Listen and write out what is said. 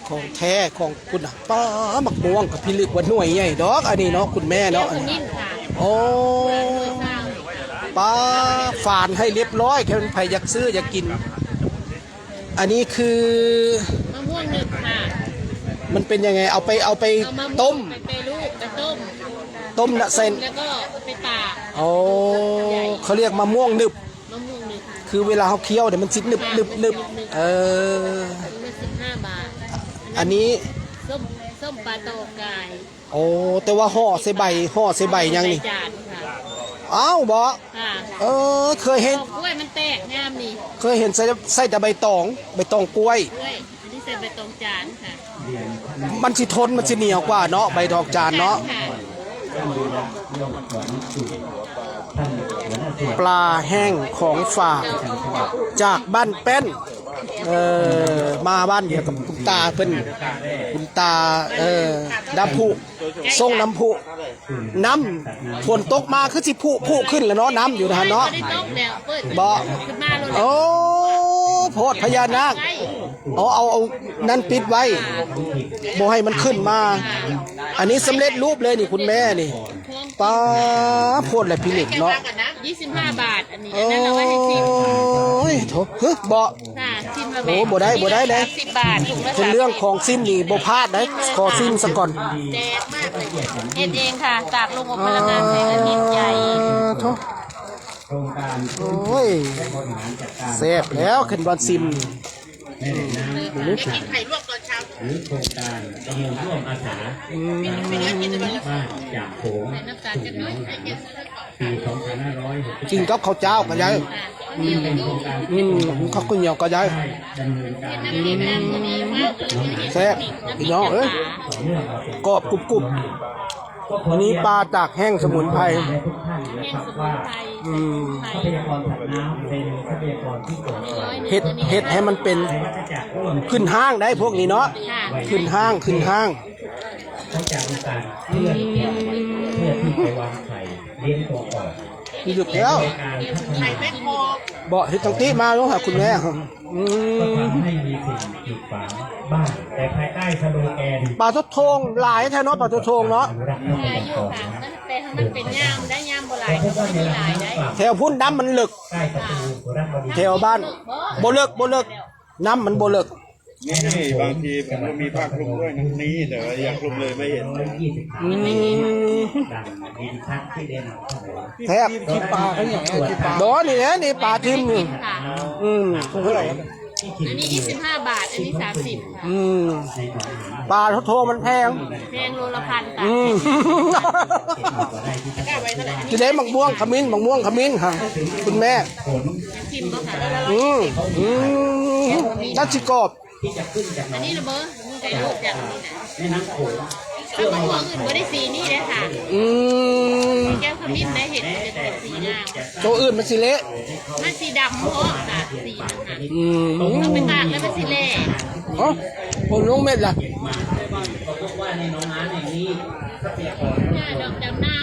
ຂອງແທ້ຂອງພຸ້ນນະ. ປ້າ ໝາກມ່ວງກໍພິລຶກວ່າໜ່ວຍໃຫຍ່ດອກ ອັນນີ້ເນາະ ຄຸນແມ່ເນາະ. ໂອ້ ປ້າ ຝານໃຫ້ລຽບລ້ອຍ ແຄ່ໃຜຢາກຊື້ຢາກກິນ. ອັນນີ້ຄື ມະມ່ວງໜຶບຄ່ະ. ມັນເປັນຍັງໄງ? ເອົາໄປ ເອົາໄປ ເອົາມະມ່ວງ ຕົ້ມ ໄປແປຮູບ ໄປຕົ້ມ ຕົ້ມນະ ໃສ່ ແລ້ວກໍໄປຕາກ. ໂອ້ ເຂົາຮຽກມະມ່ວງໜຶບ. ມະມ່ວງໜຶບ ຄືເວລາເຮົາຄຽວນີ້ມັນຊິໜຶບໆໆ. ເອີ ອັນນີ້ ອັນນີ້ ສົ້ມ ສົ້ມປາຕອງກາຍ. ໂອ້ ແຕ່ວ່າຫໍ່ໃສ່ໃບ ຫໍ່ໃສ່ໃບຫຍັງນີ້? ໃບຈານຄ່ະ. ອ້າວ ບໍ? ຄ່ະ. ເອີ ເຄີຍເຫັນ ດອກກ້ວຍມັນແຕກງາມນີ້. ເຄີຍເຫັນໃສ່ ໃສ່ແຕ່ໃບຕອງ ໃບຕອງກ້ວຍ. ກ້ວຍ ອັນນີ້ໃສ່ໃບຕອງຈານຄ່ະ. ມັນຊິທົນ ມັນຊິໜຽວກວ່າເນາະ ໃບຕອງຈານເນາະ. ປາແຫ້ງຂອງຝາກຈາກບ້ານແປ້ນ ເອີ ມາບ້ານດຽວກັບຄຸນຕາເພິ່ນ ຄຸນຕາ ເອີ ນ້ຳພຸ ສົ່ງນ້ຳພຸ ນ້ຳຝົນຕົກມາຄືຊິພຸ ພຸຂຶ້ນແລ້ວເນາະ ນ້ຳຢູ່ຫັ້ນເນາະ. ບໍ່ ໂອ້ ໂພດພະຍານາກ. ອໍ ເອົາ ເອົານັ້ນປິດໄວ້ ບໍ່ໃຫ້ມັນຂຶ້ນມາ. ອັນນີ້ສຳເລັດຮູບເລີຍນີ້ ຄຸນແມ່ນີ້. ປ້າ ໂພດແຫຼະພິລຶກເນາະ. ຍີ່ສິບຫ້າບາດ ອັນນີ້ ອັນນັ້ນເອົາໄວ້ໃຫ້ຊິມ. ໂອ້ຍ ໂຖ ເຮີ ບໍ່ ຊິມແລ້ວ. ໂອ້ ບໍ່ໄດ້ ບໍ່ໄດ້ເດ້. ສິບບາດ ເປັນເລື່ອງຂອງຊິມນີ້ບໍ່ພາດເດ້. ຂໍຊິມສາກ່ອນ. ແຊບມາກເລີຍ ເຮັດເອງຄ່ະ ຈາກໂຮງອົບພະລັງງານແສງອາທິດໃຫຍ່. ໂຖ ໂອ້ຍ ແຊບແລ້ວ ຂຶ້ນວັນຊິມ. ແມ່ແຫຼະນ້ຳ ຫຼືໂຄງການປະມົງຮ່ວມອາສາ ອືມ ບ້ານຈາມໂຂງ ບ້ານຈາມໂຂງ ປີສອງພັນຫ້າຮ້ອຍຫົກສິບແປດ ກິນກັບເຂົ້າຈ້າວກໍໄດ້. ອືມ ອືມ ກັບເຂົ້າໜຽວກໍໄດ້. ດຳເນີນການ ແຊບພີ່ນ້ອງເອີຍ ກອບກຸບໆ. ອັນນີ້ປາຕາກແຫ້ງສະໝຸນໄພ. ແຫ້ງສະໝຸນໄພ. ອືມ ເຮັດ ເຮັດໃຫ້ມັນເປັນ ຂຶ້ນຮ້າງໄດ້ພວກນີ້ເນາະ. ຂຶ້ນຮ້າງ ຂຶ້ນຮ້າງ. ເຂົາຈະມີການເພື່ອ ເພື່ອທີ່ຈະວາງໄຂ່ລ້ຽງຕົວອ່ອນ. ມີຢູ່ແລ້ວ ເບາະເຮັດຕັ້ງແຕ່ມາເນາະ ຫາຄຸນແມ່. ອືມ ກໍທຳໃຫ້ມີສິ່ງກີດຂວາງບ້າງ ແຕ່ພາຍໃຕ້ສະໂລແກນ ປາທົດໂທງຫຼາຍແທ້ເນາະ ປາທົດໂທງເນາະ. ຫຼາຍຢູ່ຄ່ະ ມັນ ແຕ່ມັນເປັນຍາມໄດ້ ຍາມບໍ່ຫຼາຍກໍບໍ່ໄດ້ມີຫຼາຍໄດ້. ແຖວພຸ້ນນ້ຳມັນເລິກ ໃຕ້ປະຕູ ແຖວບ້ານບໍ່ເລິກ ບໍ່ເລິກ ນ້ຳມັນບໍ່ເລິກ. ນີ້ບາງທີມັນມີພາກລຸ່ມດ້ວຍນະ ນີ້ ແຕ່ວ່າຢາກລຸ່ມເລີຍໄມ່ເຫັນ. ອືມ ແຊບ ກິນປາຄືຫຍັງ ກິນປາ ດອ ນີ້ແຫຼະ ນີ້ປາຖິ້ມນີ້. ອືມ ອັນນີ້ຍີ່ສິບຫ້າບາດ ອັນນີ້ສາມສິບ. ອືມ ປາໂທໆ ມັນແພງ ແພງ ໂລລະພັນ. ອືມ ຊິໄດ້ໝາກມ່ວງຂະມິ້ນ ໝາກມ່ວງຂະມິ້ນຫາຄຸນແມ່ ຊິມບໍ່ຄະ? ອືມ ອືມ ຕັດຊິກອບ. ອັນນີ້ລະເບີ ມັນໄດ້ອອກຈາກອັນນີ້ນະ ແມ່ນ້ຳໂຂງ ແລ້ວມັນບໍ່ອື່ນ ບໍ່ໄດ້ສີນີ້ເດ້ຄ່ະ. ອືມ ແກ້ວຂະມິ້ນໄດ້ເຫັນ ມັນຈະເປັນສີງາມ. ໂຕອື່ນມັນຊິເລະ ມັນສີດຳເພາະນະ ສີມັນນະ. ອືມ ເອົາໄປຕາກແລ້ວມັນຊິແຫຼະ. ເອົ້າ ໂອ້ ລົງເມັດລະ. ເອີ ດອກດຳນາ